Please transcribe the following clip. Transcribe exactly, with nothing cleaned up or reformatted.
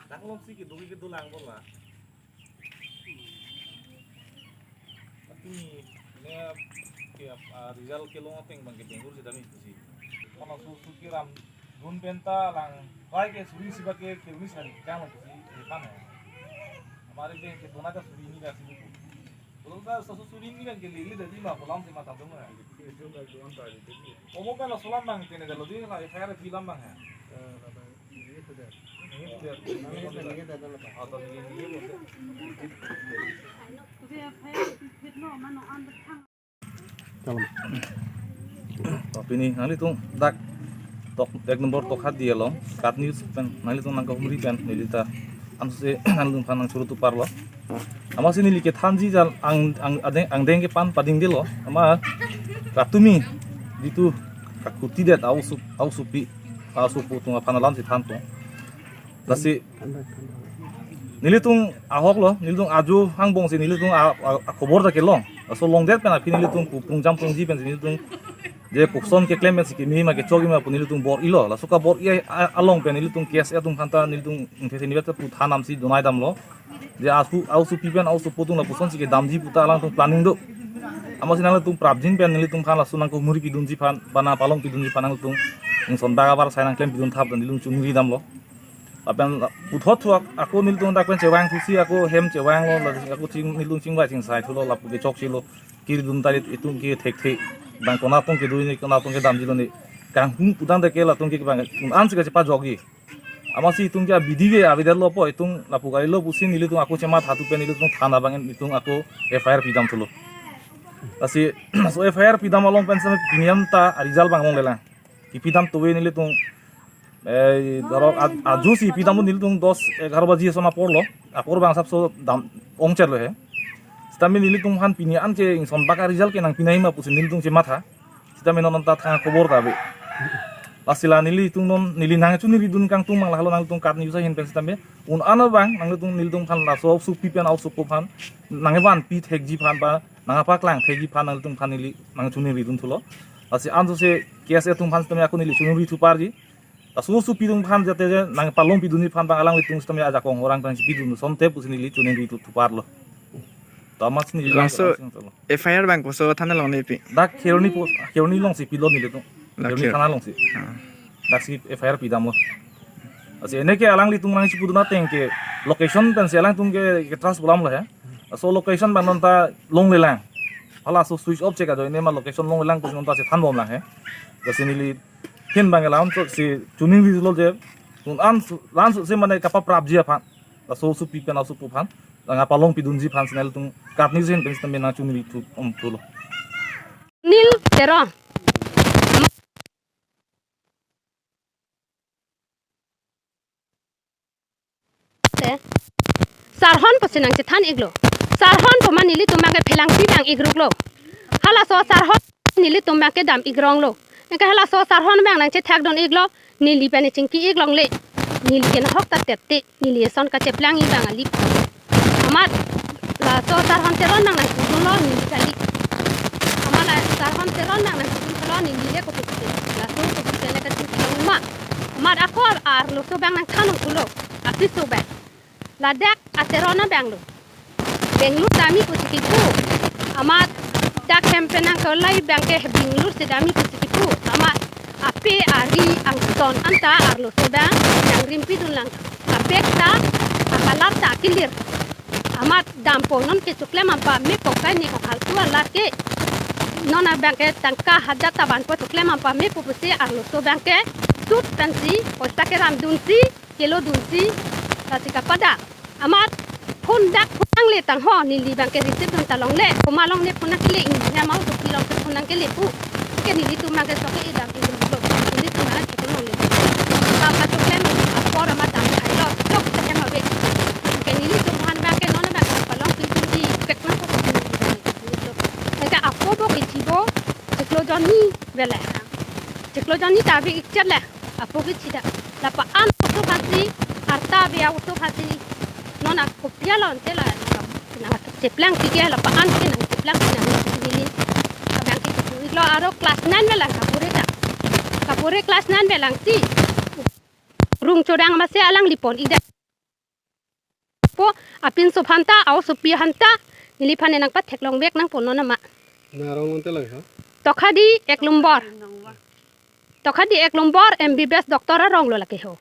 Dak alongsi kedo kedo lang bola. Tapi ne ke, ah, result kelong ateng abang ke Bangalore si damji pusi. Kono su su kiram dun penta lang. Bai ke suri si ba ke ke suri si kan jang pusi. Ipan hai. Hamari bank ke dona ta suri ni ka si. Belum ta su su suri ni kan ke lili dadi ma kolam si mata dong hai. Omo pen laso alam abang tene dalo di la F I R pi alam abang hai. Tapi ni nanglitum dak tok ek nombor Tokhadi along KAT News pen nanglitum nangkehumri pen neli ta ansi nanglitum aphan nangchoro thuparlo. Amatsi neli kethanji jal ang ang adeng angdeng ke pan pading dilo. Amat katumi ditu kakuti det au sup au supi au supu atum aphan alam si thantung. Lasi nelitum ahoklo, nelitum ajo angbong si nelitum a, a, akhobor ta kelong. Laso longdet pen aphi nelitum pu prungjam prungji pen si nelitum je pukson keklem pen si kimi ma kechok ma pu nelitum bor-ilo. Laso kabor-i a, along pen nelitum K S A atum aphanta nelitum ingthe theni vet pu than nam si donai damlo. Je asu au supi pen au supu atum lapuson si kedamji puta alangtum planning do. Amatsi nangtum prapjin pen nelitum aphan laso nangkehumri pidunji aphan, bana palong pidunji aphan nangtum ingson bak abar sai nangklem pidun thap dan nelitum chunri damlo. Lapen la puthot thu ak-, ako nelitum dak pen chevang thusi ako hem chevanglo, la ako ching nelitum chingvai chingsai thulo, lapu ke chokchelo, kiri dun tarit itum ke thekthe. Bang kona atum kedo ni, kona atum kedamjilo ni. Kanghum pudang dake latum ke bang, ansi kachepajokji. Amatsi itum ke abidi ke avedetlo po, itum lapu kalilo pusi nelitum ako chematha thu pen nelitum thana abang itum ako F I R pidam thulo. Lasi, so F I R pidam along pen seme pini an ta result abang longlelang. Kipidam tuwe nelitum, eh, dorok a, ajo si pidam nelitum dos egharo baji ason aporlo. Apor abang asapso dam ongcherlo he. Sitame nelitum aphan pini an ke ingson bak a result ke nangpi nangji ma pusi nelitum chematha. Sitame non ta thang khobor ta ave. Lasi la nelitum non neli nangchunri dun kangtung abang lahelo nangtum KAT News ahin pen sitame. Un-an abang nangtum nelitum aphan laso supi pen au supu aphan nangvanpi thekji aphan ba nangpaklang thekji aphan nangtum aphan neli nangchunri dun thulo. Lasi ansose K S A atum aphan sitame ako neli chunri thuparji. Laso supi atum aphan jate je nangpalong pidunji aphan abang alanglitum sitame ajakong orang abang si pidun sonte pusi neli chunri thu thuparlo. Tamat si neli laso langsung thulo. F I R abang koso thana along nepi? Dak Kheroni po, Kheroni alongsi pilo nelitum. Dak Kheroni Kher- thana alongsi. Ah. Daksi F I R pidamlo. Lasi ene ke alanglitum nangchipudun ateng ke location pensi alangtum ke, ke trust bolamlo he. So location abang non ta longlelang. Halaso switch off chek ajoine ma location longlelang pusi non ta si thanbomlang he. Lasi neli hin abang alam so si chunri thulo je. Un-an su, lan su si mane kapaprapji aphan. Laso supi pen au supu aphan nangpalong pidunji aphan si nelitum KAT News ahin pen sitame nangchunri thu, um, thulo. Nil Teron. Te. Sarhon pusi nangchethan iklo. Sarhon pu ma nelitum abang ke phelangpi abang ikruklo. Halaso Sarhon nelitum abang ke dam ikronglo. Anke halaso Sarhon abang nangchethak dun iklo. Neli pen chingki iklongle. Neli ke nahok ta tepte. Neli ason kacheplangji abang alip. Amat laso Sarhon Teron abang nangchedunlo neli kali. Amat la Sarhon Teron abang nangchedunlo neli le kopi kopi. Laso kopi kopi le kachingki ma. Amat ako arloso abang nangthan thulo. Apiso abang. Ladak a Teron abang lo. Bangalore damji pusi kipu. Amat dak hem pen nangkelai abang ke Bangalore si damji pusi kipu. Amat ape ari angton anta arloso abang nangrimpidunlang. Apek ta, akalar ta akilir. Amat dampo non ke choklem an pamepo kai ne kaphaltu alat ke. Non abang ke tangka hajar ta vanpo choklem an pamepo pusi arloso abang ke. Sut pensi, poisa keram dunsi, kelo dunsi, lasi kapada. Amat phone dak phone nangle tangho, neli abang ke receive dun ta longle, komat along ne phone nangkele, ingni amau to pilong ke phone nangkele pu. Ke nelitum abang ke sok ke idam idam lo, nelitum abang ke phone longle. Tapa choklem apor amat dam thailo, chok choklem ave. Ke nelitum aphan abang ke non abang ke palong pinpinji, pek nangkok. Ke apo bo ke chibo, chiklo jonni vele. Chiklo jonni ta ave ikchet le. Apo ke chida. Lapa an oso aphansi, arta ave oso aphansi. Non ako pia lo ante la, nangcheplangji ke lapa an ke nangcheplangji nang neli. Abang ke kipu iklo aro class nine velang kapure ta. Kapure class nine velangsi. Rung chodang amatsi alangli pon ikdet. po, apinso aphan ta, a-osopi aphan ta neliphan nangpatheklongvek nangpo non ama. Nang arong ante lang ha? Tokhadi ek nombor. Tokhadi ek nombor M B B S doctor arong lo lake ho.